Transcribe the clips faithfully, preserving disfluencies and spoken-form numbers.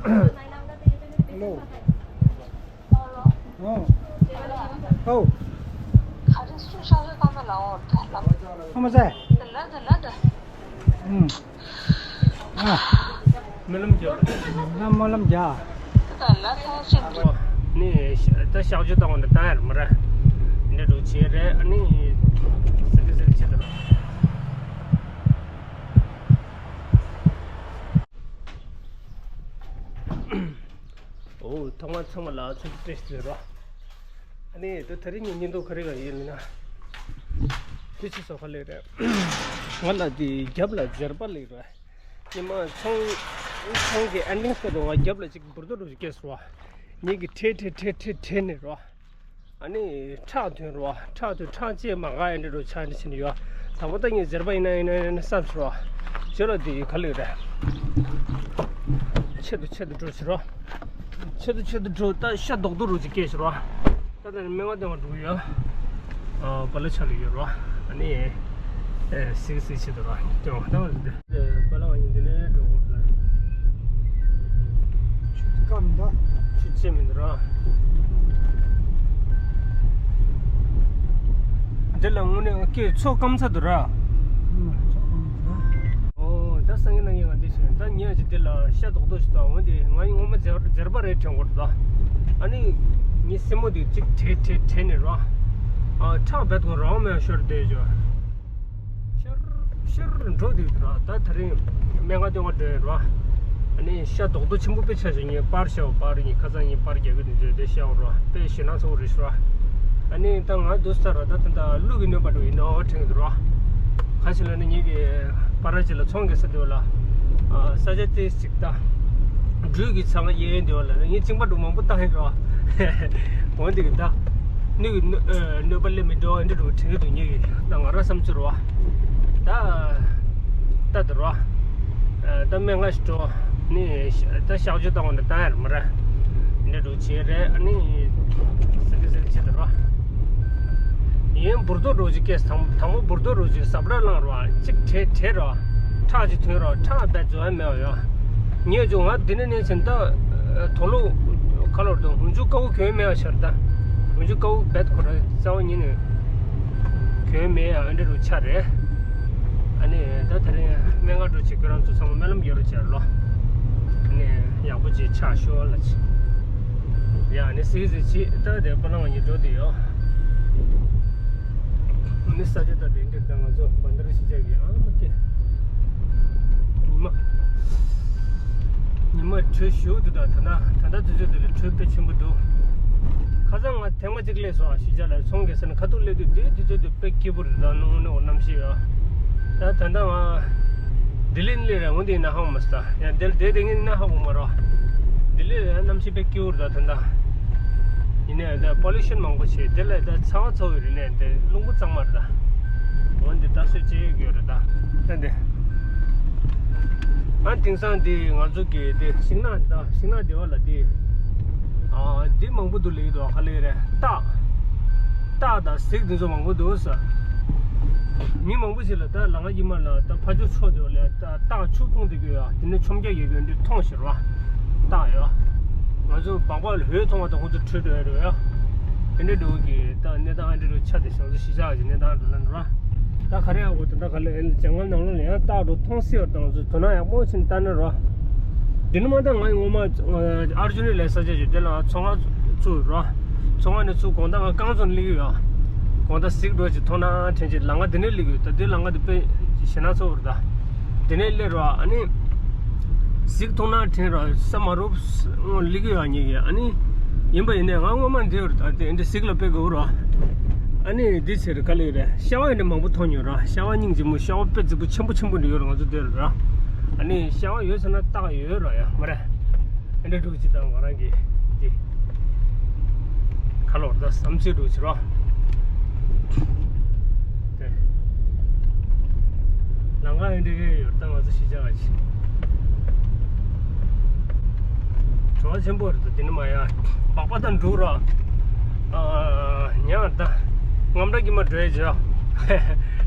Hello. ཨོ། ཨོ། ཨ་མ་ཟེར། ཨུམ། ཨ། སྨོན་ལམ་རྒྱག་ང་སྨོན་ལམ་རྒྱག་ནི་ད་གཤག་བཅོས་བཏང་བ་འདི་བཏང་ཡར་མ་ར། འདི་འགྲོ་བྱེད་རེད། ཨ་ནི་ཟེར་གི་ཟེར་གི་བྱེད་དང་། ཨོ། ཐོག་མར་ཚང་མ་ལ་ཚོད་བཀྲ་ཤིས་བདེ་ལེགས། ཨ་ནི་ད་དེ་རིང་ངའི་བརྙན་ཐུང་ག་རེ་ག་ཡིན་ལབ་ན། དེ་ཅི་སོ་ག་ལེ་རེད། ང་ལ་དེ་རྒྱབ་ལ་འཛེར་པ་ལེ་རེད། ཉི་མ་ཚོང་ཚོང་གི་ཨེན་ཌིང་སྐབས་དུ་ང་རྒྱབ་ལ་ཅིག་འབུར་དོ་རུ་ཅིག་སྐྱེས་སོ། ངེད་ཀྱི་ཁྲེ་ཁྲེ་ཁྲེ་ཁྲེ་ཁྲེ་ནས་རོ། ཨ་ནི་ཁྲག་ཐོན་རོ། ཁྲག་ཐོན། ཁྲག་བཅད་མ་ག་ཨེ་འདྲ་རོ་ཆ་འདྲ་ཕྱིན་ཡོད། དང་པོ་ད་ངས་འཛེར་པ་ཡིན་ན་ཡིན་ན་ཡིན་ན་བསམ་སོ། ཅོ་ལ་དེ་ཡི་ག་ལེ་རེད། ཆེད་དུ་ཆེད་དུ་འགྲོ་ཕྱིར་རོ། ཆེད་དུ་ཆེད་དུ་འགྲོ། ད་ཤ་རྡོག་རྡོག་རུ་ཅིག་སྐྱེས་ཕྱིར་རོ། ད་ལྟ་ནི་སྨན་ཁང་སྟེང་བ་འགྲོ་གི་ཡོད། ཨ། པ་ལ་ཆ་ལ་ཡོད་རོ། ཨ་ནི་ཨེ་སིག་སིག་བྱེད་དུ་རོ། ལྟེ་བ་ད་བ་ཟེར་ཏེ། པ་ལ་བ་ཡིན་འདི་ནས་འགྲོ་དགོས་རེད། ཆུ་སྐམ་འདུག་ཆུ་ཆེ་མི་འདུག་རོ། འདི་ལ་དངོས་གནས་སྐད་མཚོ་སྐམ་ཚ་འདུག་ར། ཨོ། ད་སང་ཉིན་གནངས་ཉིན་ང་འདི་བྱས། ད་ཉལ་གྱི་འདི་ལ་ཤ་རྡོག་རྡོག་ཞིག་དང་། འོན་ཏེ་ང་ཡི་ངོ་མ་འཛེར་འཛེར་པ་རེད་དྲན་གོ་རེད་ད། ཨ་ནི་ངའི་སེན་མོ་འདི་གཅིག་བྲེག་བྲེག་བྲེག་ནས་རོ། ཨ། ཁྲག་རྦད་དེ་རང་མེད་ཤོར་བསྡད་བྱུང་། ཤར་ཤར་འགྲོ་དུས་ར། ད་དེ་རིང་སྨན་ཁང་སྟེང་བ་འགྲོ་ཡོད་ར། ཨ་ནི་ཤ་རྡོག་རྡོག་ཆེན་པོ་དཔེ་ཆ་ཞིག་ངས་པར་བཞག་པར་ངས་ཁ་སང་ངས་པར་རྒྱག་གི་འདུག་དེ་བཞག་ར། དཔེ་ཞེད་སྣང་ཚ་པོ་རེད་ཤག་ར། ཨ་ནི་ད་ང་འདུག་ས་ར། ད་ད་ད་ཀླུ་གི་གནོད་པ་འགྲོ་ཡིན་ནོ་དྲན་གི་འདུག་ར། ག་ཞིག་ལ་ནི་ངེད་ཀྱི་པར་ཅིག་ལ་ཚོང་གི་ས་དེ་བ་ལ། ཨ། ས་ཆ་ཏོག་ཙམ་ཅིག་ད་སྦྲུལ་གྱི་ཚང་གཡས་དེ་བ་ལ་ངས་གཅིན་པ་འདྲ་མང་པོ་བཏང་ཡིན་ར། འོན་ཏེ་གི་ད་ནུས་ཀྱི་གནོད་པ་སླེབས་མི་འགྲོ་འདྲ་འགྲོ་དྲན་གི་འདུག་ངེད་ཀྱི་ད་ང་ར་བསམ་ཚུལ་ར། ད་ད་དེ་ར། ཨ། ད་སྨན་ཁང་ཞིག་འགྲོ། ནི་ད་གཤག་བཅོས་བཏང་བ་འདི་བཏང་ཡར་མ་ར། འདི་འགྲོ་བྱེད་རེད། ཨ་ནི་ཟེར་གི་ཟེར་གི་བྱེད་དེ་ར། ཡིན། འབུར་རྡོག་རུ་ཅིག་སྐྱེས། དང་དང་པོ་འབུར་རྡོག་རུ་ཅིག་ཟབ་ར་ལངས་ར། གཅིག་བྲེག་བྲེག་ར། ཁྲག་ཅིག་ཐོན་ར། ཁྲག་རྦད་བཟོ་ཡ་མེད་པ་ཡོད། ངས་ཅུང་ང་འདི་ནས་ནས་བྱས་ད་དོ་ལོ་ཁ་ལོར་དུ་འུ་ཅུ་དཀར་པོ་གྱོན་མེད་པ་ཤར་ད། འུ་ཅུ་དཀར་པོ་རྦད་ཁོ་ར་རྩ་བ་ཉིད་ནས་གྱོན་མེད་ཡ་འདྲ་རུ་ཆ་རེད། ཨ་ནི་ད་དེ་རིང་སྨན་ཁང་འགྲོ་ཆེད་ཁྱོད་རང་ཚོ་ཚང་མ་སྨོན་ལམ་ཡོད་རུ་བྱས་ལོ། ཨ་ནི་ཡག་པོ་ཅིག་ཆགས་ཤོག་ལ་ཅི། ཡ་ཨ་ནི་སིག་སིག་ཅིག་ད་དེ་པ་ལང་བ་ཉིད་འགྲོ་དེ་ཡོད། ཨ་ནི་ས་ཆ་ད་དེ་འདྲ་ད་ང་ཚོ་བན་དར་ཤི་ཅག་གི་ཨ་མ་ཀེ། ཉི་མ། ཉི་མ་དྲོད་ཞུ་འདུག་ད་ད་ད་ད་ད་དུས་ཚོད་དུ་ལས་དྲོད་དཔེ་ཆེན་པོ་འདུག་ཁ་སང་ང་ཐེངས་མ་གཅིག་སླེབས་སོང་ཨ། ཤི་ཅག་ལ་ཚོང་གི་ས་ནས་ཁ་ཐུག་སླེབས་དུས་དེ་དུས་ཚོད་དུ་དཔེ་སྐྱིད་པོ་རེད། ད་ནུང་ནུང་གནམ་གཤིས་ཡོད། ད་ད་ལྟ་ང་ལྡི་ལི་ནས་སླེབས་ར། འོན་ཏེ་ན་ཧ་གོ་མ་སོང་། ཡང་དེ་དེ་དེ་ངས་ན་ཧ་གོ་མ་རོ། ལྡི་ལི་ལ་གནམ་གཤིས་དཔེ་སྐྱིད་པོ་རེད། ད་ད་ལྟ་ཡིན་ནའི་ད་པོ་ལུ་ཤན་མང་པོ་བྱས། དེ་ལ་ད་ཚ་བ་ཚ་བོ་རེད་ནའི་དེ་རླུང་བུ་གཙང་མ་རེད་ད། འོན་ཏེ་ད་གསོད་བྱེད་ཡོད་རེད་ད། ད་དེ་ཨ་དེང་སང་དེ་ང་ཚོ་གི་དེ་ཤིང་ནགས་ད་ཤིང་ནགས་སྡེ་བ་ལ་དེ། ཨ། འདི་མང་པོ་འདུག་ལེགས་འདུག་ག་ལེ་རེད། སྟག་སྟག་དང་གཟིག་འདི་ཚོ་མང་པོ་འདུག་ས། མི་མང་པོ་ཞིག་ལ་ད་ལམ་ཁ་དཀྱིལ་མ་ལ་ད་ཕར་ཕྱོགས་ཕྱོགས་དེ་ལ་ད་སྟག་ཕྱུགས་མཐོང་དེ་གི་ཡ། དེ་ནས་ཆོམ་རྒྱག་ཡོད་གི་འདི་མཐོང་ཤེས་ར། སྟག་ཡ། ང་ཚོ་སྦག་སྦག་ལ་ཧོད་མཐོང་བ་དང་ཁོང་ཚོ་ཁྲོས་འགྲོ་ཡ་རེད་ཡ། དེ་འདྲ་འདུག་གི་ད་གནས་སྟངས་ཨ་འདྲ་འདྲ་ཆགས་ཏེ་བྱང་ཆུབ་གཞིས་ཆགས་ཀྱི་གནས་སྟངས་འགྲོ་ལ་འགྲོ་ར། ད་ག་རེ་ཡག་པོ་དེ་འདྲ་ག་ལེ་ཨེ་ལ་ལྗང་ཁང་ནང་ལོགས་ལ་ཡང་སྟག་འགྲོ་མཐོང་སྲིད་པ་དང་ཚོ་དོ་སྣང་ཡག་པོ་བྱས་ནས་ལྟ་ན་ར། འདི་ནི་མ་ད་ང་ཡི་ངོ་མ་ཨར་ཇུ་ནི་ལས་ས་ཆ་ཞིག་དེ་ལ་ཚོང་ཁང་བཙུགས་ར། ཚོང་ཁང་ནས་ཚུར་དགོང་དག་ང་རྐང་བཙུགས་ནས་སླེབས་ཀྱི་ཡོད། དགོང་དག་གཟིག་འགྲོ་ཅིག་མཐོང་ན་དྲན་ཅིག་ལམ་ཁ་འདི་ནས་སླེབས་ཀྱི་ཡོད། ད་དེ་ལམ་ཁ་འདི་དཔེ་ཞེད་སྣང་ཚ་པོ་རེད་ད། དེ་ནས་སླེབས་ར་ཨ་ནི། གཟིག་མཐོང་ན་དྲན་ར་ས་མ་རུབ་སླེབས་ཀྱི་ཡོད་ཉིད་ཀྱི་ཨ་ནི། ཡིན་པ་ཡིན་ནའི་ང་སྔོན་མ་འདི་ཡོད་རེད་ད། དེ་འདི་གཟིག་ལ་དཔེ་དགའ་བོ་ར། ཨ་ནི་འདི་ཚེ་རེད་ག་ལེ་རེད། ཤ་བ་ཡིན་ནའི་མང་པོ་མཐོང་མྱོང་ར། ཤ་བ་སྙིང་རྗེ་མོ་ཤ་བ་དཔེ་རྫིག་པོ་ཆེན་པོ་ཆེན་པོ་འདི་ཡོད་རེད་ང་ཚོ་འདི་རེད་ར། ཨ་ནི་ཤ་བ་ཡོད་ཟེར་ན་སྟག་ཡོད་ར་ཡ་མ་རེད། ཨེ་འདྲ་འགྲོ་ཅི་དང་ང་རང་གི་འདི་ཁ་ལོར་ད་བསམ་ཚུལ་འགྲོ་ཅི་རོ། དེ་ལམ་ཁ་ཨེ་འདྲ་གི་ཡོད་ད་ང་ཚོ་གཞིས་ཆགས་ཅི་བྲོ་བ་ཆེན་པོ་རེད་ད། འདི་ནི་མ་ཡ་སྦག་སྦག་དང་འགྲོ་ར། ཨ་ཉག་ད་རྔམ་དྲག་གི་མ་འགྲོ་ཡ་ཅི་ར།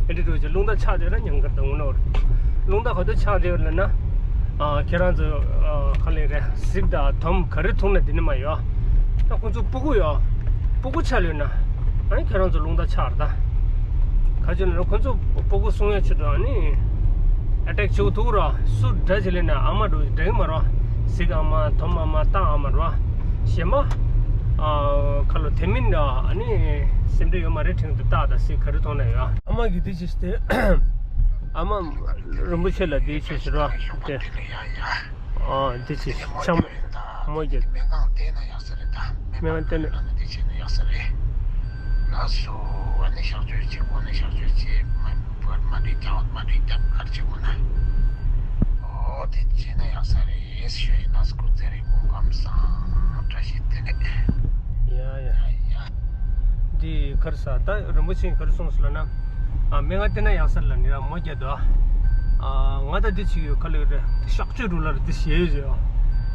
ཨེ་འདྲ་འགྲོ་ཅི་རླུང་རྟ་ཆགས་དེ་ར་ཉང་གར་ད་འུ་ནོར་རླུང་རྟ་ག་དུས་ཆགས་དེ་ཡོད་ལ་ན། ཨ། ཁྱེད་རང་ཚོ་ཨ། ག་ལེ་རེད། གཟིག་དང་དོམ་ག་རེ་འཐུང་ན་འདི་ནི་མ་ཡོད། ད་ཁོང་ཚོ་སྤུ་གུ་ཡོད། སྤུ་གུ་ཆགས་ཡོད་ན། ཨ་ནི་ཁྱེད་རང་ཚོ་རླུང་རྟ་ཆགས་རེད་ད། ག་ཅི་ན་ཁོང་ཚོ་སྤུ་གུ་སྲུང་ཡ་ཆེད་དུ་ཨ་ནི་ཨེ་ཊེག་བྱེད་ཐུབ་ར། སུ་འདྲ་ཅི་ལེ་ན་ཨ་མ་འགྲོ་འདྲ་གི་མ་ར། གཟིག་ཨ་མ། དོམ་ཨ་མ། ཏང་ཨ་མ་ར། གཞན་མ་ཨ་ཁ་ལོ་དེ་མིན་ཨ་ནི་སེམས་ཁྲལ་ཡོད་མ་རེད། ཁྲེང་ཏུ་ཏག་ཏག་གཟིག་ག་རེ་འཐུང་ན་ཡོད། ཨ་མ་གི་དེ་ཅི་སྟེ། ཨ་མ་རིན་པོ་ཆེ་ལ་དེ་ཅི་ཟེར་ར་དེ། ཨ་དེ་ཅི་ཤ་མོ་རྒྱ། སྨན་ཁང་བལྟས་ན་ཡག་ས་རེད་ད། སྨན་ཁང་བལྟས་ན་ལ་ནི་དེ་བྱས་ན་ཡག་ས་རེད། ལགས་སོ། ཨ་ནི་གཤག་བཅོས་བྱེད་དགོས་ན་གཤག་བཅོས་བྱེད། མ་མ་འགྲིག་རྒྱག་མ་འགྲིག་རྒྱག་ག་རེ་བྱེད་དགོས་ན། ཨོ་དེ་བྱས་ན་ཡག་ས་རེད་ཞུ་ཡིན། ལགས་སོ། སྐུ་ཚེ་རིང་པོ། ཁམས་བཟང་། བཀྲ་ཤིས་བདེ་ལེགས། ཡ་ཡ། ཡ་ཡ། འདི་ག་རེ་ཟ། ད་རིན་པོ་ཆེས་ག་རེ་གསུངས་སོང་ལབ་ན། ཨ་སྨན་ཁང་བལྟས་ན་ཡག་ས་རེད་ལབ་ནི་ར། མོ་རྒྱ་དོ། ཨ་ང་ད་འདི་བྱེད་ཡོད། ག་ལེ་རེད། གཤག་བཅོས་འགྲོ་ལ་རེད་དེ་ཞེས་བྱས།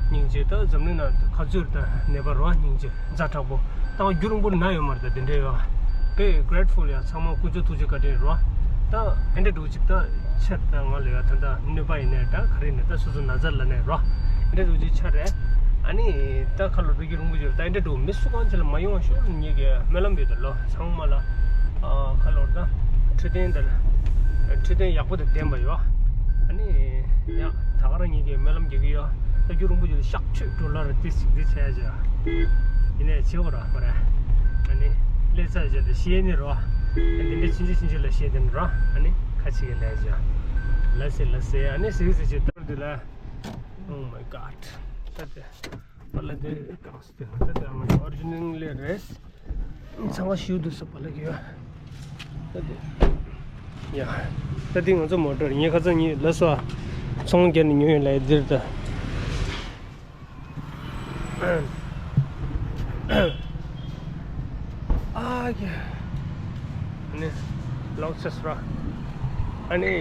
སྙིང་རྗེ། ད་འཛམ་གླིང་ནང་ཁ་ཚུར་ད་ནད་པ་རོ། སྙིང་རྗེ་ཛ་དྲག་པོ། ད་རྒྱུ་རིང་པོ་ན་ཡོད་མ་རེད། ད་དེ་འདྲ་ཡོད། དཔེ་གྷེ་རེ་ཕུལ་ཡ། ཚང་མ་ཀུན་སྤྱོད་ཐུགས་རྗེ་བཀའ་དྲིན་རོ། ད་ཨེ་འདྲ་འགྲོ་ཅིག་ད་ཆེད་ད་ང་ལ་ཡ་ད་ད་གནོད་པ་ཡིན་ནས་ད་ག་རེ་ནས་ད་སོ་སོ་ན་ཚ་ལ་ནས་རོ། ཨེ་འདྲ་འགྲོ་ཅིག་ཆ་རེད། ཨ་ནི་ད་ཁ་ལོ་བོད་ཀྱི་རིན་པོ་ཆེ་ད་ཨེ་འདྲ་འགྲོ་མི་སུ་གང་ཅི་ལ་མ་ཡོང་ཤོག་ངེད་ཀྱི་སྨོན་ལམ་ཡོད་ད་ལོ། ཚང་མ་ལ་ཨ་ཁ་ལོ་ད་འཕྲོད་བསྟེན་ད་འཕྲོད་བསྟེན་ཡག་པོ་དང་ལྡན་པ་ཡོད། ཨ་ནི་ཡ་ད་ག་རང་ངེད་ཀྱི་སྨོན་ལམ་རྒྱག་གི་ཡོད། ད་རྒྱུ་རིན་པོ་ཆེ་ལ་གཤག་བཅོས་འགྲོ་ལ་རེ་ཏི་ཞིག་འདི་བྱས་ཡ་བྱས། ཡིན་ནས་བྱེད་དགོས་ར་ཁོ་ར། ཨ་ནི་ལས་ཚ་བྱས་ཏེ་ཤེས་ནི་རོ། ཨ་འདི་འདྲ་ཕྱིན་ཆད་ཕྱིན་ཆད་ལ་ཤེས་དེ་ནི་རོ། ཨ་ནི་ཁ་ཅིག་གི་ལས་བྱས། ལ་སེ་ལ་སེ། ཨ་ནི་སིག་སིག་ཅིག་ཏར་དེ་ལ། Oh my god. ད་དེ་པ་ལ་དེ་གང་སྟེ་ད་དེ་ཨ་མ་ཨོ་རི་ཇི་ནལ་ལས་རེད། ཚང་མ་ཞུ་འདུག་ས་པ་ལ་གི་ཡོད། ད་དེ་ཡ། ད་དེ་ང་ཚོ་མོ་ཊར་ངའི་ཁ་ཚང་ངའི་ལ་སོ་ཚོང་རྒྱག་ནས་ཉོས་ཡོད་ལ་འདིར་ད། ཨ་ཀྱེ། ཨ་ནི་ལོག་ཆེས་ར། ཨ་ནི་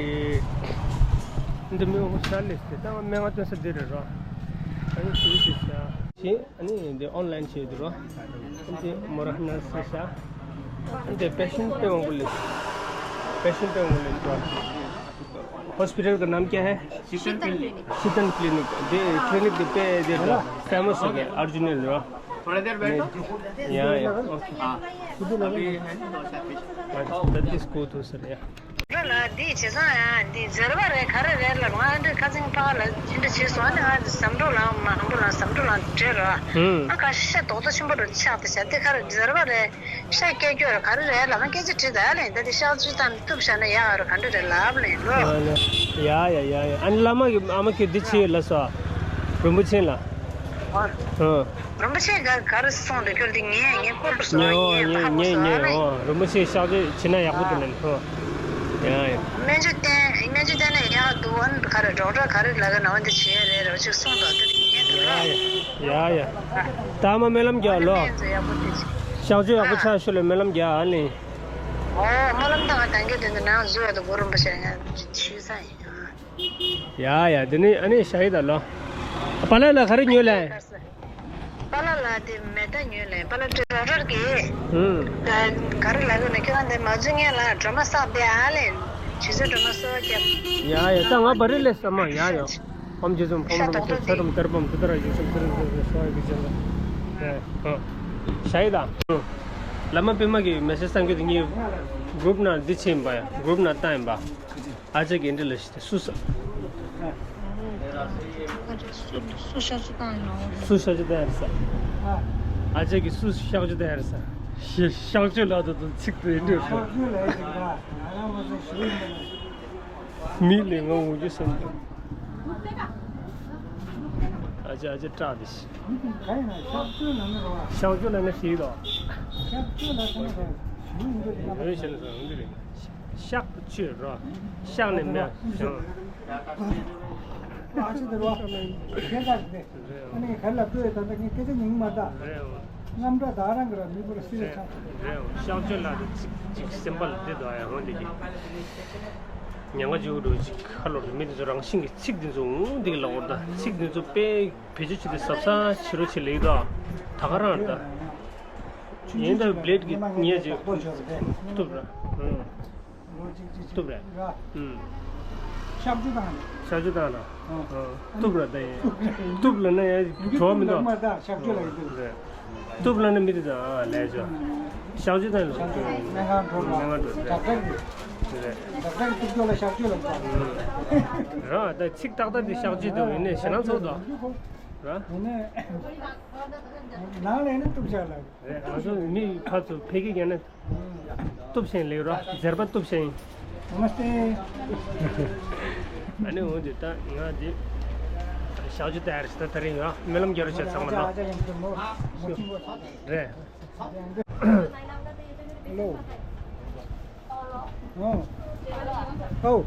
འདི་མི་འོང་ཤར་ལེས་ཏེ་ད་སྨན་ཁང་སྟོན་ས་འདི་རེད་ར། ཨ་ནི་ཞུ་ཞུ་ཤ་ཤེས། ཨ་ནི་འདི་ཨོན་ལན་བྱས་འདུག་ར། འདི་མོ་ར་ན་ས་ཤ། འདི་པེ་ཤན་དཔེ་མང་པོ་ལེས། པེ་ཤན་དཔེ་མང་པོ་ལེས་ར། हॉस्पिटल का नाम क्या है? शीतल क्लिनिक। शीतल क्लिनिक। दे क्लिनिक दे पे दे तो फेमस हो गया अर्जुन ने। थोड़ा देर बैठो। या या। हाँ। अभी है ना दो चार पेशेंट। अच्छा, that is good, sir. या। འགྲོ་ལ་འདི་བྱེད་སོང་ཡ། འདི་འཛེར་བ་རེད་ག་རེ་རེད་ལབ། ང་འདི་ཁ་སང་ཕ་ལ་འདི་འདྲ་བྱས་སོང་། ཨ་ནི་ང་འདི་ཟམ་གྲོགས་ལ་མང་པོ་ལ་ཟམ་གྲོགས་ལ་འདྲེ་ར། ཧུམ། ཨ་ཁ་ཤས་རྡོག་རྡོག་ཆེན་པོ་རུ་ཆགས་ཏེ་བྱ། འདི་ག་རེ་འཛེར་བ་རེད། ཤ་སྐྱེ་རྒྱུ་རེད་ག་རེ་རེད་ལབ་ན་སྐད་ཆ་དྲིས་ད་ལེ། འདི་འདི་གཤག་བཅོས་བཏང་ཐུབ་བྱ་ན་ཡག་རེད་ག་འདྲ་རེད་ལབ་ལེ་ལོ། ཡ་ཡ་ཡ་ཡ། ཨ་ནི་བླ་མ་གི་ཨ་མ་ཁྱོད་འདི་བྱེད་ལ་སོ། རིན་པོ་ཆེ་ལ། ཨ། རིན་པོ་ཆེ་ག་ག་རེ་གསུངས་འདུག་ཁྱོད་འདི་ངས་ངས་ཀོ་ལ་སོ་ངས་ངས་ངས་ངས་ངས་ཨོ་རིན་པོ་ཆེ་གཤག་བཅོས་བྱེད་ན་ཡག་པོ་འདུག་ལབ་ནས་ཨོ། ཡ་ཡ། སྨན་བཅོས་བསྟན་སྨན་བཅོས་བསྟན་ན་ཡག་འདུག་ཨ་ནི་ག་རེ་ཌོག་ཊར་ག་རེ་ལབ་གི་ན་འོ་འདི་བྱེད་རེད་རོ་ཅིག་གསུངས་འདུག་དེ་ངས་འདུག་ར། ཡ་ཡ། ད་མ་སྨོན་ལམ་རྒྱག་ལོ། གཤག་བཅོས་ཡག་པོ་ཆགས་ཤོག་ལེ་སྨོན་ལམ་རྒྱག་ཨ་ལེ། ཨོ་སྨོན་ལམ་བཏང་བ་དང་གི་དེ་འདི་ནང་བཟོས་བ་དང་གོ་རིན་པོ་ཆེ་ང་ཞུས་ས་ཡིན། ཡ་ཡ། དེ་ནི་ཨ་ནི་ཤ་ཡི་ད་ལོ། པཱ་ལགས་ལ་ག་རེ་ཉོས་ལེ། པཱ་ལགས་ལ་དེ་མེ་ད་ཉོས་ལེ། པཱ་ལགས་ཌོག་ཊར་གི་ཧུམ། ག་རེ་ལབ་ན་ཁྱེད་རང་དེ་མ་བཟོས་ངེས་ལ་སྒྲོལ་མ་བསགས་པས་ཨ་ལེ། ཆུ་ཚོད་སྒྲོལ་མ་གསོལ་བ་བརྒྱབ། ཡ་ཡ། ད་ང་བ་རི་ལས་ས་མ་ཡ་ཡ། ཨོཾ་རྗེ་བཙུན་ཕག་མོ་རིན་པོ་ཆེ་ཚེ་རིང་གཏེར་སྤངས་དུས་ལྟར་ཡིད་བཞིན་ཚེ་རིང་ཚེ་རིང་གསོལ་བ་གི་རྗེས་ལ། ཨ། ཤ་ཡི་ད། བླ་མ་པད་མ་གི་མེ་སེ་ཇི་བཏང་རྒྱུ་དེ་ངའི་གུ་རུབ་ནང་འདི་ཕྱིན་པ་ཡ། གུ་རུབ་ནང་བཏང་ཡིན་པ། ཨ་ཅག་གི་འདི་ལ་ཞིག་སུ་ས། སུ་གཤག་བཅོས་བཏང་ཡིན་ནོ། སུ་གཤག་བཅོས་བཏང་ཡིན་ས། ཨ་ཅག་གི་སུ་གཤག་བཅོས་བཏང་ཡིན་ས། གཤག་བཅོས་ལ་དོ་དོ་ཚིག་དེ་འདྲ་ས། མི་ལས་ངོ་འུ་ཅུ་སེམས་དང་། ཨ་ཅག་ཨ་ཅག་སྐྲག་དེ་ཞིག་གཤག་བཅོས་ལ་ནི་ཞིག་དོ། གཤག་བཅོས་ལ་ནི་ཞིག་དོ། གཤག་ཏུ་ཆུད་རོ། གཤག་ནས་མེད་བྱུང་། ཨ་ཅེ་དེ་རོ། ཁྱེད་ཀ་ཞིག་ནས། ཨ་ནི་ག་ལ་ལྟོས་ད་ལྟ་ངས་སྐད་ཆ་ཉན་མ་ད། རེད་འོ། རྔམ་དྲག་ད་རང་གི་ར་མི་བུ་ར་སི་རེད་ཆགས། རེད་འོ། གཤག་བཅོས་ལ་དེ་ཚིག་ཅིག་སེམས་པ་ལ་བདེ་དོ་ཡ་འོ་འདི་གི། ཉན་ག་འཇུ་འགྲོ་ཅིག་ཁ་ལོ་རེ་མི་དེ་ཚོ་རང་བཞིན་གྱི་ཚིག་དེ་ཚོ་འོ་འདི་གི་ལ་འོ་ད་ཚིག་དེ་ཚོ་དཔེ་བེད་སྤྱོད་བྱེད་དེ་ཟབ་ས་ཕྱི་རོ་ཆེ་ལེགས་དོ། ད་ག་རང་རེད་ད། ཡིན་ད་བི་ལེ་ཌི་གི་ཉེས་ཅིག་ཐུབ་ར། ཨང་། ཐུབ་རེད། ཨུམ། གཤག་བཅོས་བཏང་ནས། གཤག་བཅོས་བཏང་ན། ཨ། གཏུབ་ར་ད་ཡིན། གཏུབ་ལ་ན་ཡ་གྲོགས་མི་འདུག་མ་ད་གཤག་བཅོས་ལ་ཡིན་འདུག་རེད། གཏུབ་ལ་ན་མི་དེ་དང་ལས་ཆོག་གཤག་བཅོས་བཏང་ལ་གཏུབ་སྨན་ཁང་འགྲོ་ར། སྨན་ཁང་འགྲོ་ཌོག་ཊར་གྱིས། རེད། ཌོག་ཊར་གྱིས་གཏུབ་ཆོག་ལ་གཤག་བཅོས་ལ་གཏུབ། ར་ད་ཚིག་ཏག་ཏག་དེ་གཤག་བཅོས་དང་ཡིན་ནས་ཞེད་སྣང་ཚ་པོ་འདུག་ར། ཡིན་ནས་ནང་ལ་ཡིན་ན་གཏུབ་བྱ་ལ། རེད། ང་ཚོ་མི་ཕར་ཚུར་ཕལ་སྐད་རྒྱག་ན། གཏུབ་ཤིང་ལེགས་རོ། མཛེར་པ་གཏུབ་ཤིང་། ནམ་སྟེ། ཨ་ནི་འོན་ཏེ་ད་ང་འདི་གཤག་བཅོས་ལྟ་ཡར་ཞིག་ད་ད་རིང་ཡོད། སྨོན་ལམ་རྒྱག་རོགས་བྱས་ཚང་མ་ལ། རེད། ཧེ་ལོ། ཨོ། ཨོ།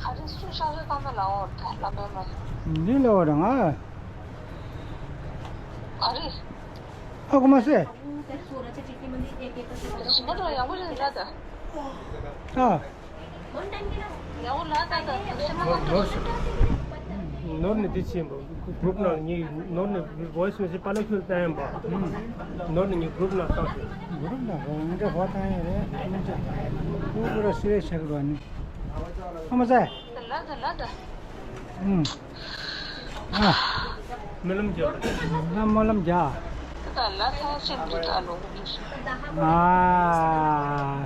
ག་རེ་སུ་གཤག་བཅོས་བཏང་ན་ལའོ་ལ་མེད་མ། འདི་ལའོ་རང་ཨ། ག་རེ། ཨ་ཁུ་མ་སེ། ཨ། ནོར་ནོར་ནོར་ནི་འདི་ཕྱིན་པ། གུ་རུབ་ནང་ངའི་ནོར་ནི་བོ་ཡིས་མེ་སེ་ཇི་པཱ་ལགས་ཁྱོད་བཏང་ཡིན་པ། ནོར་ནི་ངའི་གུ་རུབ་ནང་བཏང་ཤོག་གུ་རུབ་ནང་གོ་ང་འདྲ་གོ་བཏང་ཡིན་རེད། ཨ་མ་ཅག་ཁོ་ཁོ་ར་སི་རེ་ཆགས་རོགས་ནི། ཨ་མ་ཟེ། ཨུམ། ཨ། སྨོན་ལམ་རྒྱག་ང་སྨོན་ལམ་རྒྱག་ཨ།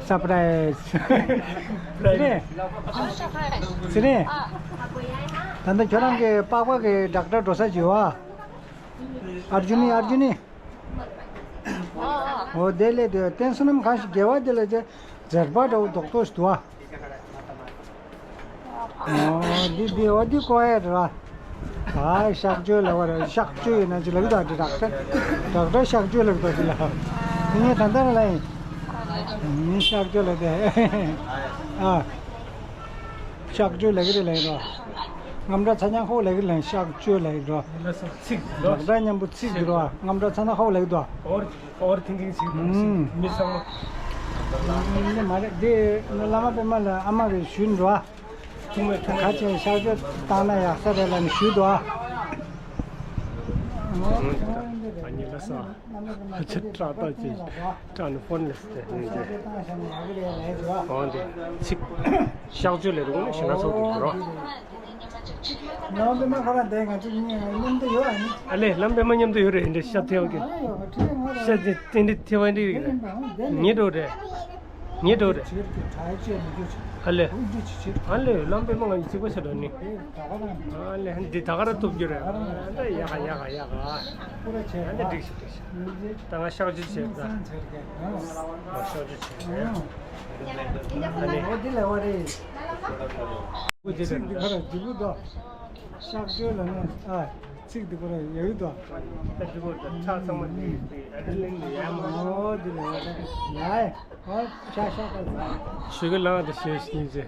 སར་པ་རའི་ཛི། ཟེར་ནས། ཟེར་ནས། ད་ལྟ་ཁྱོད་རང་གི་པགས་པ་གི་ཌོག་ཊར་འགྲོ་ས་ཅིག་ཡོད་ཨ། ཨར་ཇུ་ནི་ཨར་ཇུ་ནི། འོ་དེ་ལས་དེ་བསྟན་སྲིད་ནམ་གང་ཞིག་དགེ་བ་དེ་ལས་ཅེ་མཛེར་པ་འདྲ་བོ་རྡོག་རྡོག་ཞིག་འདུག་ཨ། ཨོ་འདི་འདི་འོ་འདི་ཀོ་ཡ་ར། ཨ་གཤག་བཅོས་ལ་བ་ར་གཤག་བཅོས་ཡིན་ན་ཅི་ལབ་ད་འདི་ཌོག་ཊར་ཌོག་ཊར་གཤག་བཅོས་ལབ་ད་ཅི་ལ། འདི་ངས་ད་ལྟ་ར་ལ་ཡིན། མི་གཤག་བཅོས་ལ་དེ། ཨ། གཤག་བཅོས་ལབ་ཀྱི་རེད་ལབ་ཀྱི་རེད། རྔམ་དྲག་ཚ་རྐྱང་ཁོག་ལབ་ཀྱི་རེད་ལབ་གཤག་བཅོས་ལབ་ཀྱི་རེད། ལ་སོགས་ཚིག་འདུག་ཌོག་ཊར་མཉམ་པོ་ཚིག་འདུག་ར་རྔམ་དྲག་ཚ་རྐྱང་ཁོག་ལབ་ཀྱི་འདུག་ཨོ་ཝར་ཐིང་ཀིང་ཞིག་འདུག་མི་ཚང་མ། འདི་མ་རེད་འདི་བླ་མ་པད་མ་ལ་ཨ་མ་གིས་ཞུས་འདུག་ཨ། ཐུག་མེད་ཐུག་ཁ་ཆེ་གཤག་བཅོས་བཏང་ན་ཡག་ས་རེད་ལབ་ནས་ཞུས་འདུག་ཨ། ཨ་ནི་ལ་སོགས། ཨ་ཅེ་ཏྲག་ཏག་ཅིག་ཏྲག་ནི་ཕོན་ལས་ཏེ་ནི་ཏེ། འོ་འདི་ཚིག་གཤག་བཅོས་ལས་རུང་ནི་ཞེ་ན་ཚོགས་འདུག་རོ། ནང་པའི་མ་ཁོ་རང་དེ་ང་ཚོ་གཉིས་མཉམ་དུ་ཡོད་ཨ་ནི། ཨ་ལེ་ལམ་པའི་མ་མཉམ་དུ་ཡོད་རེད་འདི་ཤ་ཐེ་བ་གི། ཤ་ཐེ་ཏན་ཏི་ཐེ་བ་འདི་རེད། ཉེ་འགྲོ་རེད། ཉེ་འགྲོ་རེད། ཨ་ལེ། ཨ་ལེ་ལམ་པའི་མ་ང་གཉིས་གཅིག་པ་ཤ་འདྲ་ནི། ཨ་ལེ་འདི་ད་ག་ར་ཐུབ་རྒྱུ་རེད། ཨ་ལེ་ཡ་ག་ཡ་ག་ཡ་ག་ཨ་ལེ་འགྲིག་ཤག་འགྲིག་ཤག་ད་ང་གཤག་བཅོས་བྱས་ད། ང་གཤག་བཅོས་བྱས་རེད། ཨ་ནི། འོ་འདི་ལས་བ་རེད། འོ་འདི་ཚིག་འདི་ག་ར་འདི་བུ་དོ། གཤག་བཅོས་ལ་ནི་ཨ། ཚིག་འདི་ག་ར་ཡོད་དོ། ད་འདི་བུ་དོ་ཁྲག་ཚང་མ་འདི་འདི་ཨ་རི་ལིང་འདི་ཡ་མ། འོ་འདི་ལས་བ་རེད། ཡ། འོ་ཤག་ཤག་ད། ཞུ་གི་ལང་དུ་ཞེས་ཤིང་ཅེ།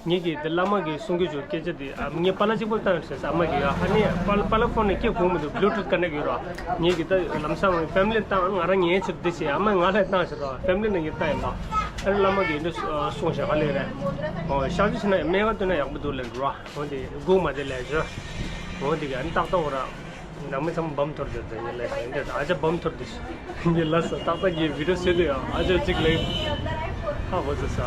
ངེད་ཀྱིས་འདི་བླ་མ་གིས་གསུང་གི་བརྗོད་སྐད་ཆ་འདི་ཨ་ངས་པཱ་ལགས་གཅིག་པོར་བཏང་ཟེར་ཨ་མ་གིས་ཨ་ནི་པཱ་ལགས་པཱ་ལགས་ཕོན་ནས་སྐད་གོ་མི་འདུག་བྷུ་ལུ་ཐུཐ་ཀ་ནེག་ཡོད་ར། ངེད་ཀྱིས་ད་ལམ་སང་ཕེ་མི་ལི་བཏང་ང་རང་ཉན་ཕྱིར་འདི་བྱས་ཨ་མས་ང་ལ་བཏང་ཟེར་ར་ཕེ་མི་ལི་ནང་གི་བཏང་ཡིན་པ། ཨ་ནི་བླ་མ་གིས་འདི་གསུངས་བཞག་ག་ལེ་རེད། ཨོ་གཤག་བཅོས་བྱས་ན་སྨན་ཁང་བསྟུན་ན་ཡག་པོ་འདུག་ལེ་ར། འོ་འདི་སྒུག་མ་བསྡད་ལས་བྱོས། འོ་འདི་ག་ཨ་ནི་ཏག་ཏག་འོ་ར། ནང་མི་ཚང་མ་བམ་ཐོར་བྱོས་ཟེར་ངས་ལས་ཟེར་འདི་ཨ་ཅག་བམ་ཐོར་འདི་ངས་ལ་ས་ཏག་ཏག་གི་བི་ཌིའོ་བཟོས་འདུག་ཡ་ཨ་ཅག་གཅིག་ལས་ཧ་གོ་ཚོད་ས་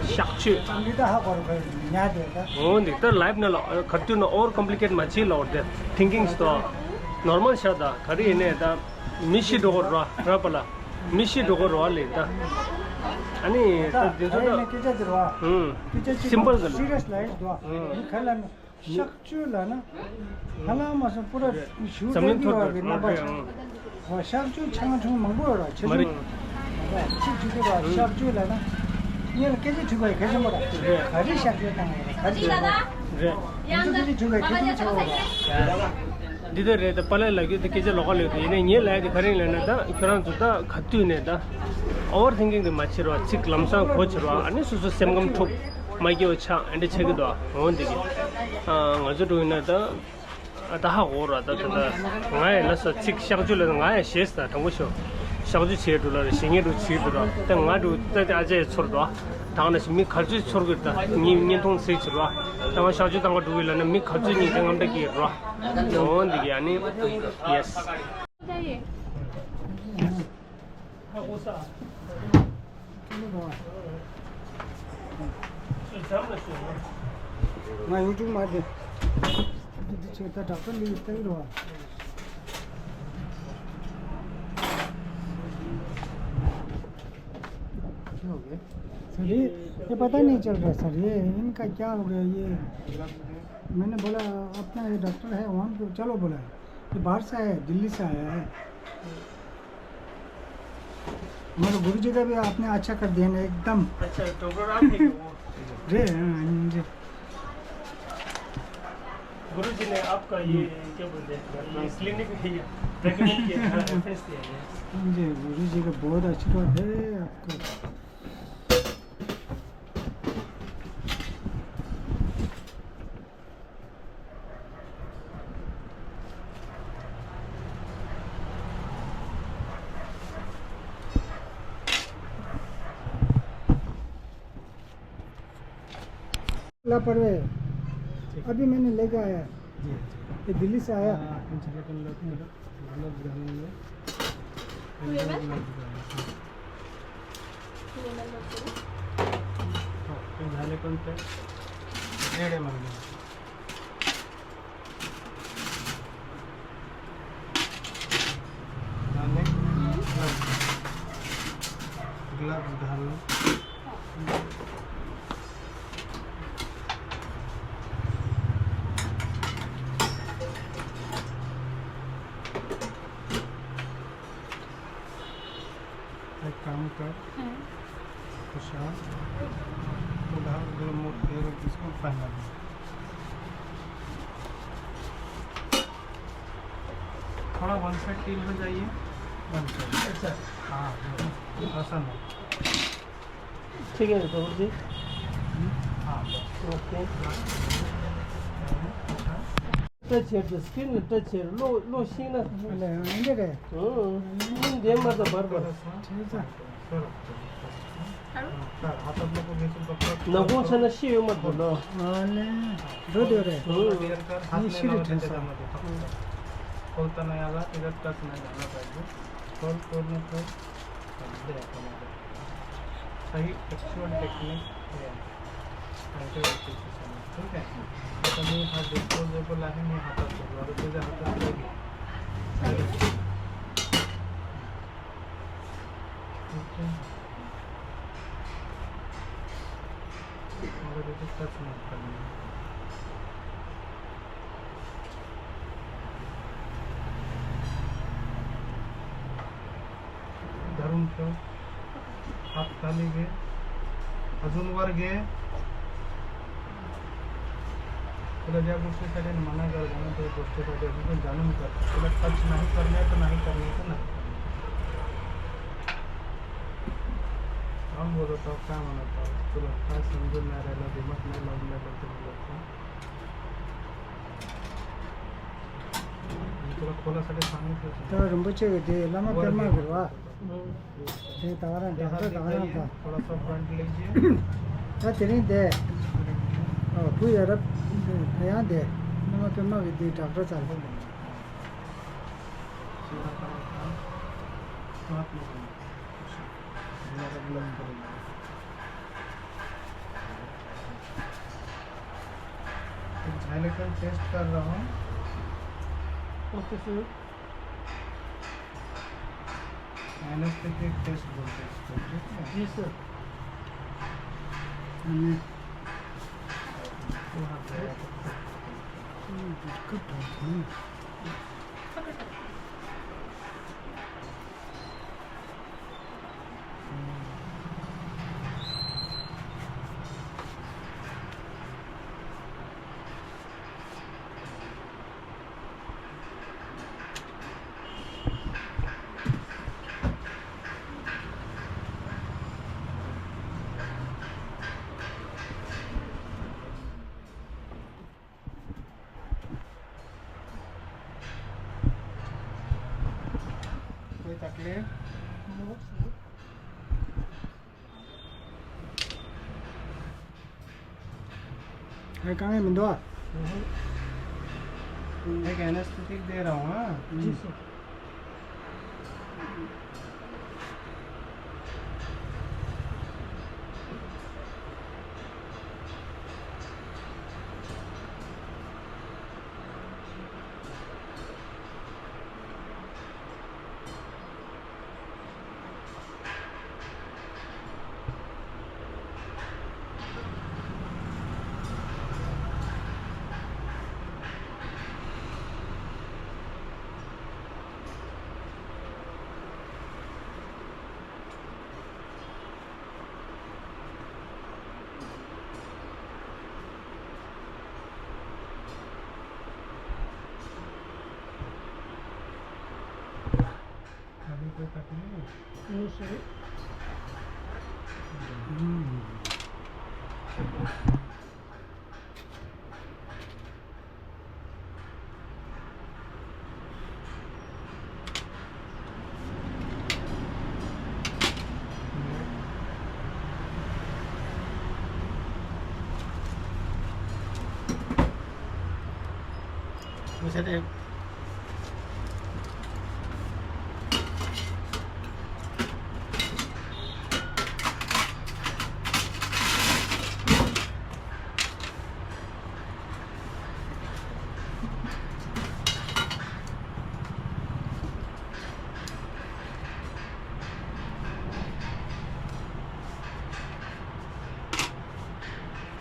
གཤག་བཅོས། འདི་ད་ཧ་གོ་ར་ཁོས་ཉལ་བསྡད་ད། འོ་འདི་ད་ལའིབ་ནང་ལ་ག་དུས་ན་ཨོ་ཝར་ཀོམ་པི་ལི་ཀེཊ་མ་བྱེད་ལོ་འདི་ཐིང་ཀིང་སི་ཏོ་ནོར་མལ་ཤ་ད་ག་རེ་ཡིན་ནས་ད་མི་ཤི་འགྲོ་གོ་ར་ར་པ་ལ་མི་ཤི་འགྲོ་གོ་ར་ལས་ད་ཨ་ནི་ད་འདི་ཚོ་ད་སྐད་ཆ་འདི་ར་ཧུམ་སྐད་ཆ་ཅིག་སིམ་པལ་ཟེར་ལ་སི་རི་ཡས་ལ་ཡིན་འདུག་ཨ་ཧུམ་མི་ག་ལ་ནི། གཤག་བཅོས་ལབ་ན། ཧ་ལམ་མ་སོང་པུ་ར་ཞུ་འཛམ་གླིང་ཐོར་གི་རྣམ་པ་ཆགས། འོ་གཤག་བཅོས་ཆང་ཆུང་མང་པོ་ཡོད་ར་ཆེ་ཆུང་། ཚིག་གཅིག་གི་ར་གཤག་བཅོས་ལབ་ན། ངས་ལ་སྐད་ཆ་དྲིས་པ་ཡི་གལ་ཆེན་པོ་ར། ག་རེ་གཤག་བཅོས་བཏང་ཡོད་ར་ག་རེ་བྱས་པ། ང་ཚོ་སྐད་ཆ་དྲིས་པ་ཡི་གལ་ཆེན་པོ་ཆགས་ཡོད་ར། འདི་ལྟར་རེད་ད་པཱ་ལགས་ལབ་རྒྱུ་དེ་སྐད་ཆ་ལོགས་ཀ་ལོས་དེ་ཡིན་ནའི་ངས་ལབ་ཡ་དེ་ག་རེ་ཡིན་ལབ་ན་ད་ཁྱོད་རང་ཚོ་ད་ག་དུས་ནས་ད་ཨོ་ཝར་ཐིང་ཀིང་དེ་མ་བྱེད་རོགས་ཚིག་ལམ་སང་གོ་བྱེད་རོགས་ཨ་ནི་སོ་སོ་སེམས་ཁམས་འཁྲུག་མ་སྐྱེ་བ་ཆགས་ཨ་འདྲ་ཆགས་ཀྱི་འདུག་འོ་འདི་གི་ང་ཚོ་འགྲོ་ཡིན་ན་ད་ད་ཧ་གོ་རོགས་ད་ད་ད་ང་ཡི་ལ་ས་ཚིག་གཤག་བཅོས་ལ་ང་ཡི་ཞེས་ད་དྲང་པོ་ཤོད་གཤག་བཅོས་བྱེད་འགྲོ་ལ་རེ་ཞེ་ངེས་འགྲོ་བྱེད་འགྲོ་ར་ད་ང་འགྲོ་ད་ཨ་ཅེ་ཚོར་འདུག་ད་ང་ན་ཞིག་མི་ག་ཚོད་ཚོར་གི་ད་ངའི་བརྙན་ཐུང་ཚིག་བྱེད་རོགས་ད་ང་གཤག་བཅོས་བཏང་ག་འགྲོ་གི་ལ་ན་མི་ག་ཚོད་ཉིན་དེ་རྔམ་དྲག་གི་རོགས། འོ་འདི་གི་ཨ་ནི། ཡེས། ཧ་གོ་ས། ང་ཡོང་བཅུག་མ་དེ། འདི་འདི་ཆེ་ད་ཌོག་ཊར་ལི་ཡིས་བལྟ་གི་རེད་བ། सर, ये, ये पता नहीं चल रहा सर, ये इनका क्या हो गया, ये मैंने बोला अपना ये डॉक्टर है वहाँ पे चलो बोला, ये बाहर से आया है, दिल्ली से आया है। हमारे गुरु जी का भी आपने अच्छा कर दिया ना एकदम। अच्छा, डॉक्टर आप ही हो? जी, हाँ, हाँ, जी। गुरु जी ने आपका ये क्या बोलते हैं, ये क्लिनिक है, ये रेकमेंड किया है, रेफरेंस दिया है। जी, गुरु जी का बहुत आशीर्वाद है आपको। ला पड़वे। ठीक। अभी मैंने लेके आया। जी, जी। ये दिल्ली से आया। हाँ, कुछ लेकिन लोग ग्लव्स डालेंगे। ये मैं? ग्लव्स डालेंगे। ये मैं लोग करूँ? हाँ, ये झाले कौन पे? डेढ़ एम एल में। डालें। ग्लव्स घालूं। एक काम कर, हम्म। खुशहाल, उधार ग्लव मोड़ दे रहे, इसको पहना दे। थोड़ा वन साइड टील हो जाइए, वन साइड। अच्छा। हाँ, हाँ, ऐसा नहीं। ठीक है, प्रभु जी। हाँ, बस। ओके। अच्छा। टच हेयर तो स्किन में टच हेयर, लो, लो सीना। ले, इंदे रे। हम्म, इंदे मत बार बार। ठीक है। नगुं ཚ་ན་ཤི་ཡོད་མ་འདུག་ལོ། ཨ་ལེ། འགྲོ་འདོད་རེད། ངས་ཤི་རེད་དྲན་སོང་། खोलता नहीं आला, इधर टच नहीं जाना चाहिए। खोल, खोलने को। सही एक्चुअल टेक्निक है। ऐसे होती है, ठीक है। तो नहीं, हाथ डिस्पोजेबल है, नहीं हाथ से, और तुझे हाथ से ठीक है। और इधर टच मत करना। धरून ठेव। हात खाली घे. अजून वर घे. तुला ज्या गोष्टीसाठी मना कर, जाणून त्या गोष्टीसाठी अजून पण जाणून कर. तुला टच नाही करणे तर नाही करणे तर नाही करणे. काम बोलत आहोत, काय म्हणत आहोत? तुला काय समजून नाही राहिलं, दिमाग नाही लावून राहिलं तुम्ही लोक. तुला खोलासाठी सांगितलं. ད་རིན་པོ་ཆེ་གི་དེ་བླ་མ་པདྨ་གི་རེད་བ། དེ་ད་ག་རང་ད་ག་རང་ད། थोड़ा सा फ्रंट लीजिए। ད་དེ་རིང་དེ། ཨ་བུ་ཡ་རབས་ད་ཡང་དེ། བླ་མ་པདྨ་གི་དེ་ཌོག་ཊར་ཚར་ལ། झायलोकन टेस्ट कर रहा हूँ। Okay sir. एनेस्थेटिक टेस्ट बोलते हैं इसको, ठीक है? जी सर। हम्म। कोई तकलीफ? है, कहाँ है मंदवा? एक एनेस्थेटिक दे रहा हूँ, हाँ? जी सर। No sé.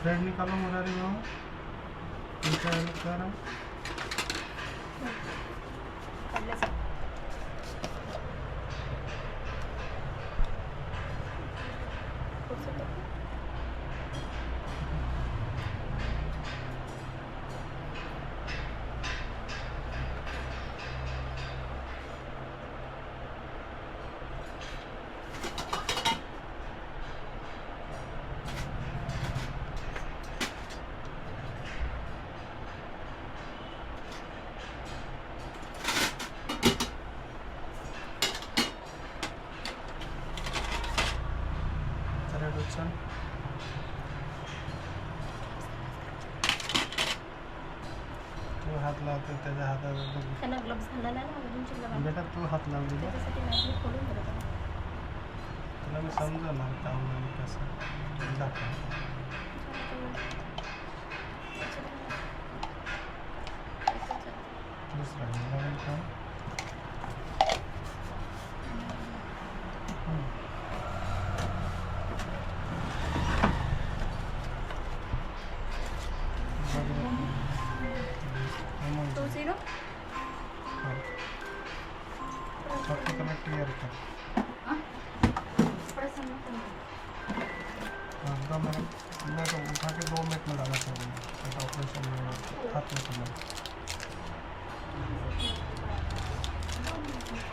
ब्रेड निकालो, मुरारी बाबू। निकाल करो। तू हाथ ला, तो तेरे हाथ आ, तो है ना, ग्लव्स घालना है ना, अजून चिल्ला बांध। बेटा, तू हाथ ला, बेटा। त्याच्यासाठी मॅगनेट खोलून बरं का? तुला मी समजवणार काम नाही कसं. दाखव. दुसरा घालणार आहे का? हम्म. Two zero. हाँ. सबसे पहले क्लियर कर. हाँ? थोड़ा सा मत करना. हाँ, दो मिनट. मैं तो उठा के दो मिनट में लाना चाहूँगा. मैं तो ऑपरेशन में हूँ, हाथ में समझ.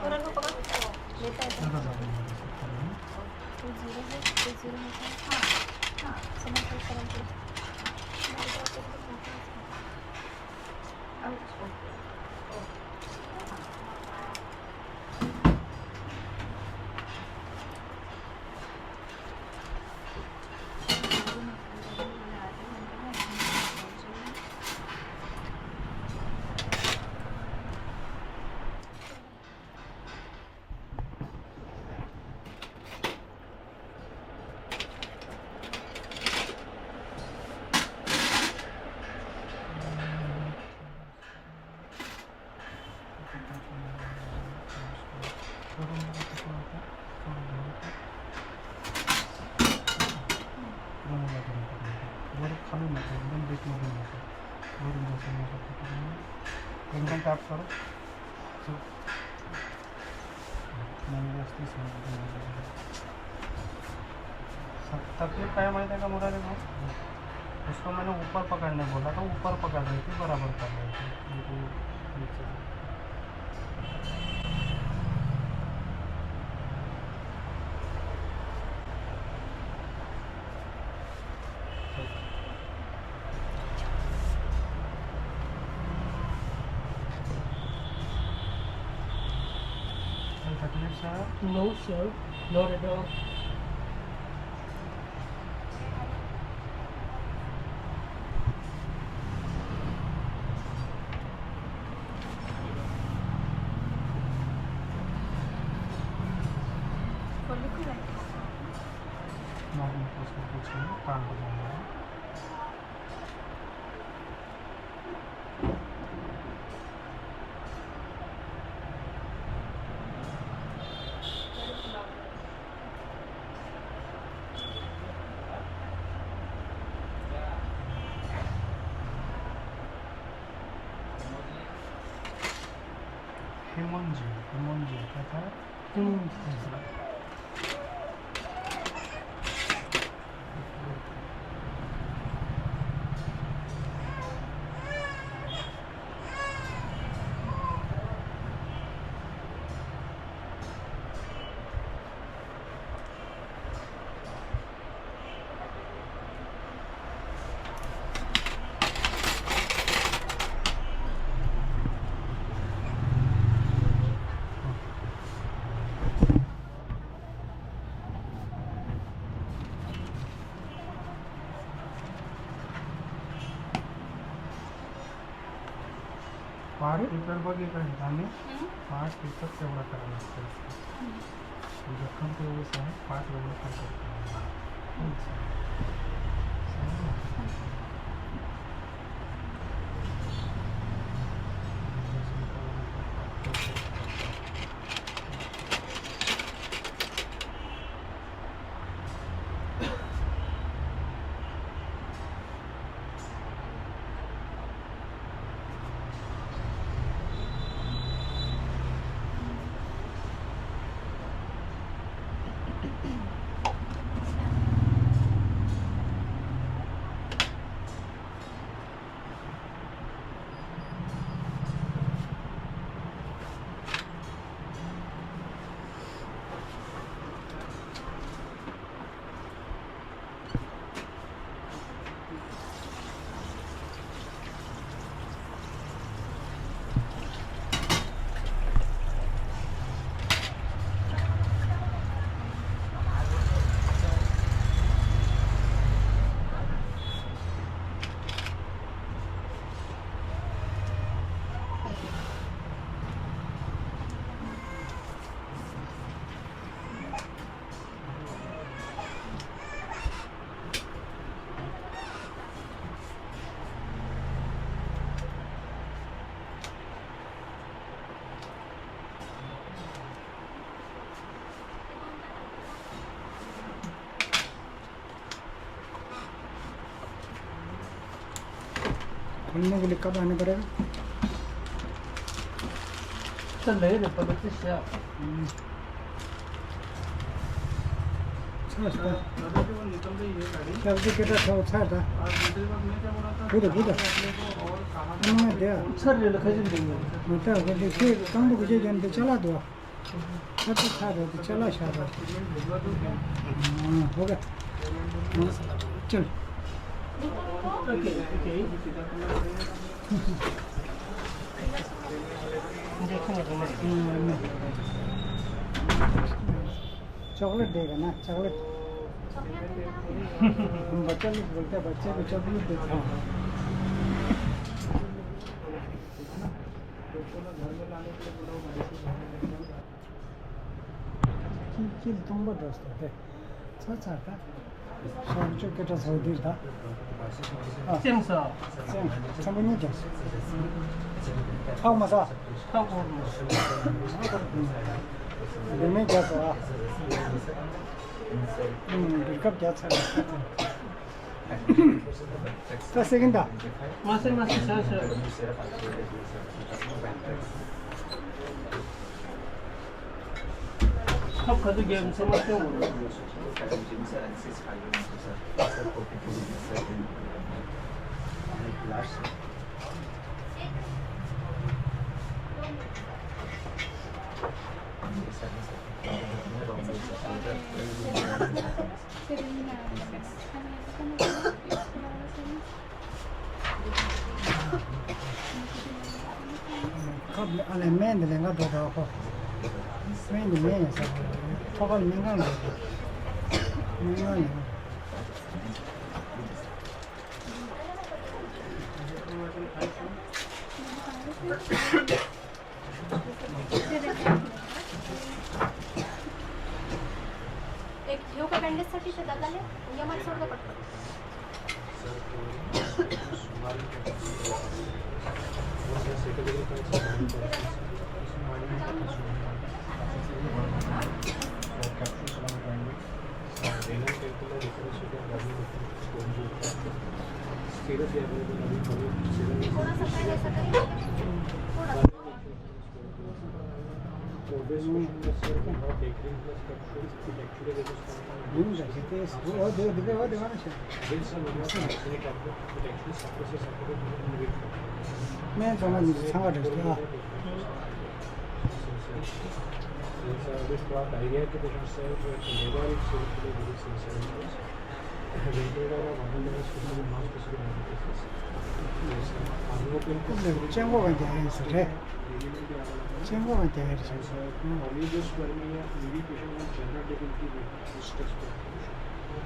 और उनको पकड़. लेता है तो. ज़्यादा ज़्यादा नहीं दे सकता मैं. Two zero है, two zero है. हाँ, हाँ. समझ लो, समझ लो. एकदम टाइप करो. मैंने बस तीस मिनट में हो जाएगा. तकलीफ क्या है माहिती आहे का मुरारी भाऊ? उसको मैंने ऊपर पकड़ने बोला था, ऊपर पकड़ रही थी, बराबर कर रही थी. बिल्कुल नीचे. No, sir. Not at all. ཧི་མོན་ཇི། ཧི་མོན་ཇི་ད་ལྟ། ཧི་མོན་ཇི། part paper बघितला नाही आम्ही. हम्म. पार्ट पेपर तेवढा करायला लागतो. हम्म. जखम तेवढंच आहे, पार्ट एवढं पण करतो. हम्म. खोलने के लिए कब आना पड़ेगा? चल रहे रे, पता से क्या? हम्म। अच्छा, अच्छा। क्या बोलते, कितना था, अच्छा था। वो तो, वो तो। हम्म, दिया। सर, ये लखा जी देंगे। मतलब, वो देखिए, कम को जे जानते चला दो। ཁ་ཚ་ཚ་རེད་དེ་ཅ་ལག་བཞག་རོགས། ཨ། ཧོ་ག་ཨ། ཅོལ། चॉकलेट देगा ना, चॉकलेट। बच्चा लोग बोलते हैं, बच्चे को चॉकलेट देता हूँ। ཁྱི་ཁྱི་སྟོང་པ་འགྲོ་སྟེ་དེ་ཚ་ཚ་ད། ཤོག་ཅོ་སྐད་གྲགས་ཚ་བོ་འདིར་ད། ཨ། སེམས་ས། སེམས་ཚན་པོ་གཉིས་ཀྱང་། ཐག་མ་ས། ཐག་གོར་མ། བུད་མེད་རྒྱག་སོ་ཨ། ཨུམ། བུར་ཁབ་རྒྱག་ཚར་རེད། ད་སེ་གིན་ད། མ་སེ་མ་སེ་ས་ས། ཁབ་ག་ཚོད་རྒྱབ་ཚང་མ་སྟོན་དགོས། ཁབ་ཨ་ལས་སྨན་འདི་ལེན་ག་འགྲོ་དྲག་ཁོ། སྨན་འདི་མེད་ཡིན་ས། ཐོག་ཁར་སྨན་ཁང་འགྲོ་དགོས། སྨན་ཁང་ནས། एक घिव का बैंडेज था पीछे दादा ने, ये मत छोड़ दो पटकन। थोड़ा सा पहले ऐसा करिए, थोड़ा सा। ཡིན་ད་ཞིག་སྟེ་ཨོ་དེ་དེ་ག་ཨོ་དེ་བ་དེ་བ་ན་ཤ། སྨན་ཚང་མ་ནི་ཚང་ག་འདྲ་ཞིག་ཨ། This brought diarrhea to patient side with liver is very very sensitive. Ventilator or ventilator is specific non-specific diagnosis. Yes, sir. Amlodipine. སྤྱང་པོ་ག་རྒྱག་ཡིན་ཟེར་རེད། སྤྱང་པོ་ག་རྒྱག་ཡིན་ཟེར། Yes, sir. Only this spermia, maybe patient on general difficulty with this test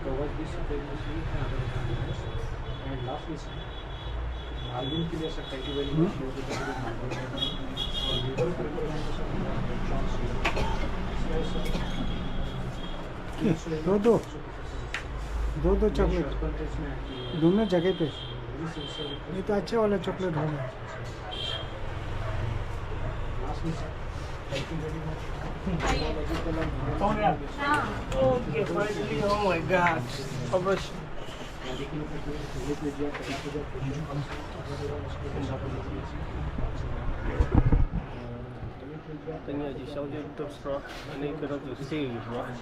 covers this pregnancy and other diagnosis. And lastly, sir, Alvin के लिए, sir, thank you very much. दो दो, दो दो चॉकलेट। दोनों जगह पे। ये तो अच्छा वाला चॉकलेट होगा। Okay, finally, oh my God. ད་ངས་ཀྱི་ཤག་ཅོ་གྲུབ་སོང་། ཨ་ནི་ཁྱོད་རང་ཚོ་སེ་ཡོད་རོགས།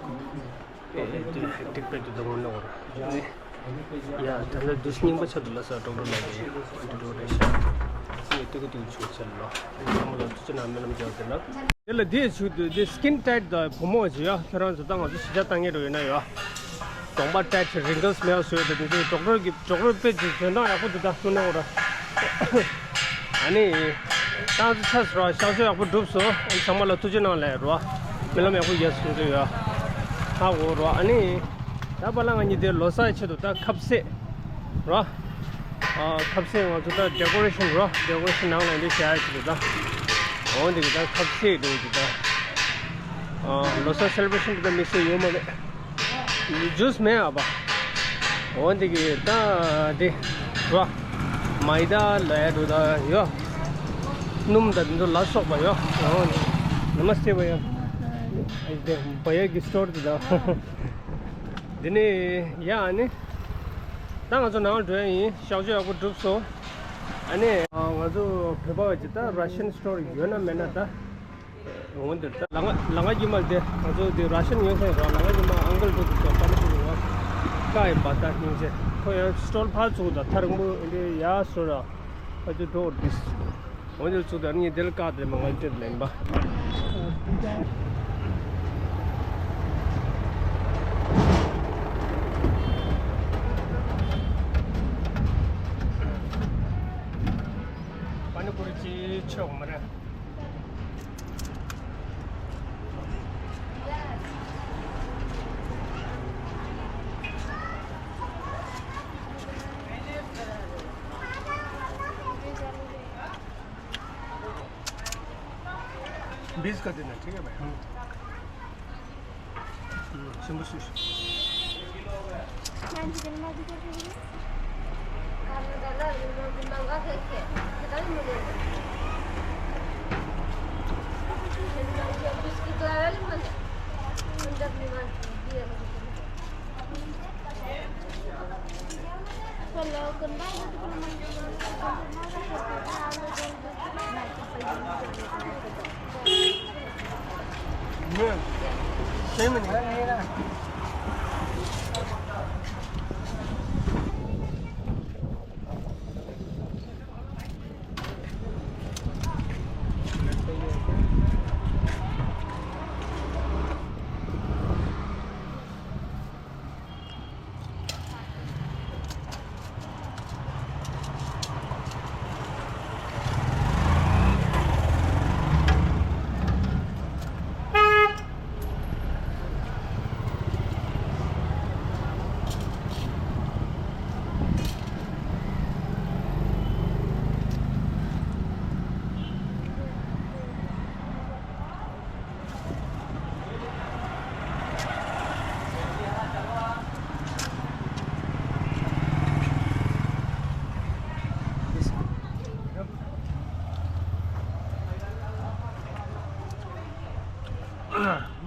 ཨེ་ཏི་ཧེག་ཊིག་དཔེ་ཏུ་དང་ནོར། ཡ་ད་ལྟ་དུས་རྙིང་པ་ཆགས་འདུག་ལ་ས་ཌོག་ཊར་ལགས་ཀྱིས་ཨ་འདི་འགྲོ་རེད་ཤག་ངས་ཏི་ཀུ་ཏི་ཀུ་བྱུང་ཚར་ལ། ཚང་མ་ལ་ཐུགས་རྗེ་གནང་། སྨོན་ལམ་རྒྱག་དེ་ལ། དེ་ལ་དེ་ཞུ་དུས་དེ་སི་ཀིན་ཊའིཊ་དང་བུ་མོ་ཞིག་ཡ། ཁྱོད་རང་ཚོ་ད་ང་ཚོ་གཞིས་ཆགས་བཏང་མཁན་འདྲ་ཡོད་ན་ཡ། གདོང་པ་ཊའིཊ་རིང་ཀལ་སི་མེད་པ་བཟོས་ཏེ་དེ་ཚོའི་ཌོག་ཊར་གྱི་ཌོག་ཊར་དཔེ་ཅིག་འཇོན་ཐང་ཡག་པོ་འདུག་ད་སུ་ནས་འོ་ར། ཨ་ནི། ཏང་ཙི་ཚ་ཟེར་བ་ཤག་ཤོ་ཡག་པོ་གྲུབ་སོང་། ཨ་ནི་ཚང་མ་ལ་ཐུགས་རྗེ་གནང་ལབ་རོ། སྨོན་ལམ་ཡག་པོ་རྒྱག་སོང་ཚུལ་ཡོད། ཧ་གོ་རོ། ཨ་ནི། ད་པ་ལ་ང་གཉིས་དེ་ལོ་གསར་ཆེད་དུ་ད་ཁབ་སེ། རོ། ཨ་ཁབ་སེ་ང་ཚོ་ད་ཌེ་ཀོ་རེ་ཤན་རོ། ཌེ་ཀོ་རེ་ཤན་ནང་ལ་འདི་བྱ་ཡ་ཆེད་དུ་ད། འོ་འདི་གི་ད་ཁབ་སེ་འདི་གི་ད། ཨ་ལོ་གསར་སེ་ལེ་བྷ་རེ་ཤན་འདི་ད་དམིགས་བསལ་ཡོད་མ་རེད། ཇུས་མེད་ཨ་བ། འོ་འདི་གི་ད་འདི་རོ། མའི་ད་ལ་ཡ་འགྲོ་ད་ཡོ། སྣུམ་ད་འདི་ཚོ་ལ་སོགས་པ་ཡོ། འོ་ནི་ནམ་སྟེ་བ་ཡ། ཨེ་འདི་བ་ཡ་གི་སི་ཊོར་འདི་ད། འདི་ནི་ཡ་ཨ་ནི། ད་ང་ཚོ་ནང་འགྲོ་ཡ་ཡིན། ཤག་ཅོ་ཡག་པོ་གྲུབ་སོང་། ཨ་ནི་ང་ཚོ་བོད་པ་བ་ཅིག་ད་ར་ཤན་སི་ཊོར་ཡོད་ན་མེད་ན་ད། འོ་འདིར་ད་ལ་ང་ལ་ང་ཡིན་མ་དེ་ང་ཚོ་དེ་ར་ཤན་ཡོད་ས་ར་ལ་ང་ཡིན་མ་ཨང་ཀལ་དེ་ཚོ་པ་ལ་ཚོ་རུ་བ་ཀ་ཡིན་པ་ད་སྙིང་རྗེ། ཁོ་ཡང་སི་ཊོལ་ཕར་ཚུགས་ད་ཐ་རིང་པོ་འདི་ཡ་སོ་ར་ཨ་ཅོ་འགྲོ་དིས། འོ་འདིར་ཚུགས་ད་ངས་དེ་ལ་ཀ་དེ་མ་ང་སྤྲད་ལེན་པ། པ་ནི་པུ་རི་ཅི་ཆོག་མ་རེད། बीस का देना, ठीक है भाई। हम्म। हम्म, symbol switch.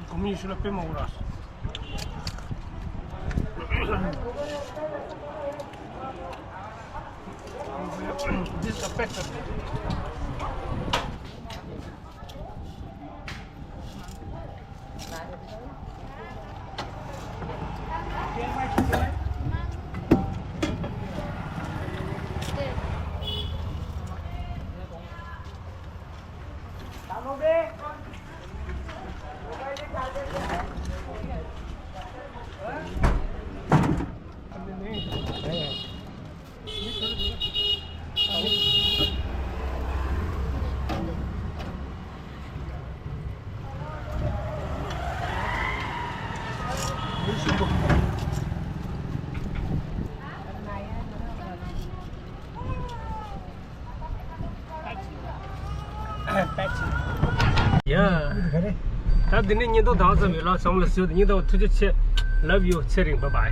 Communist la pema horas. This is a pet. Patchy. ཡ། ད་འདི་ནས་བརྙན་ཐུང་དང་ཙམ་ཡོད་ལ་ཚང་མ་ལ་སུ་ཡོད་དེ་ཉིན་དང་ཐུགས་རྗེ་ཆེ། Love you. ཚེ་རིང་། Bye bye.